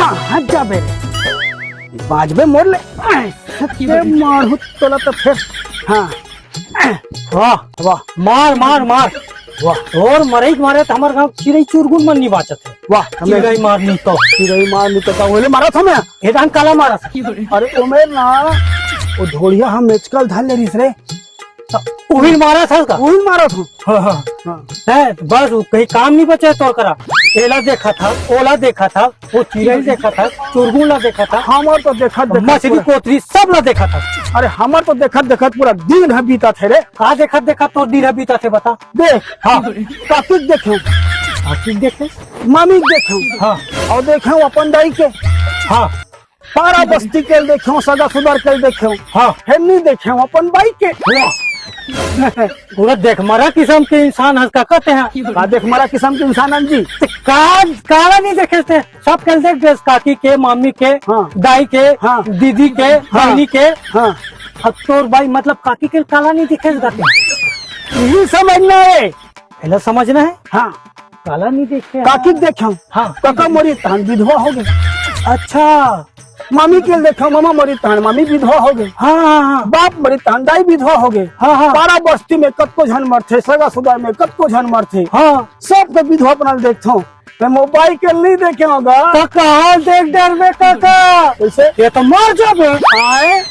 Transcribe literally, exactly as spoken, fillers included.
कहाँ जाबे रे? बाजबे मोर ले। ऐसे के मारहूँ तोला तो फिर। हाँ। वाह, वाह। मार, मार, मार। वाह। तोर मरई के मारे तो हमर गाँव चिरई चुरगुन मन नहीं बाचत हे। वाह, हमें चिरई मारनी तो। चिरई मारनी तो का ओले मारा था मैं? ये धान काला मारा था। अरे ओमे ना, वो ढोड़िया हम मेचकल धर ले रिस रे। तो उही मारा था का? उही मारा था। हाँ, हाँ। हाँ। है, तो बस वो कहीं काम नहीं बचे तोर करा। एला देखा था, ओला देखा था, वो चिरई देखा था, चुरगुन ला देखा था। हमर तो देखत देखत मछली पूरा कोतरी सब ला देखा था। अरे हमर तो देखत देखत पूरा दिन ह बीता थे रे। का देखत देखत तोर दिन ह बीता थे बता? देख, हाँ। काकी के देखेंव, काकी के देखे? मामी के देखेंव, हाँ। अउ देखेंव अपन दाई के। हाँ। पारा बस्ती के देखेंव, सगा सुदार के देखेंव। हाँ। फेर नहीं देखेंव अपन बाई के। वाह। पूरा देखमरा किसम के इंसान हस का कहते हैं। का देखमरा किसम के इंसान हन जी? ते का, काला नहीं देखे थे? सब के देख देस, काकी के, मामी के, हाँ। दाई के, हाँ। दीदी के, हाँ। बहनी के। हाँ। अब तोर बाई मतलब काकी के काला नहीं दिखे जाते। यही समझना है। पहले समझना है। हाँ। काला नहीं देखे। काकी के देखेंव। हाँ। काका मरी तहान विधवा हो गे। अच्छा। मामी के देखेंव, मामा मरी तहान मामी विधवा हो गे। हाँ, हाँ, हाँ। बाप मरी तहान दाई विधवा हो गे। हाँ, हाँ। पारा बस्ती में कतको झन मरथे, सगा सुदा में कतको झन मरथे। हाँ। सबके विधवा अपना ल देखथंव। मैं मोबाइल के नहीं देखेंव गा। तो कहाँ देख डरबे काका? कैसे? ये तो मर जाबे। आए?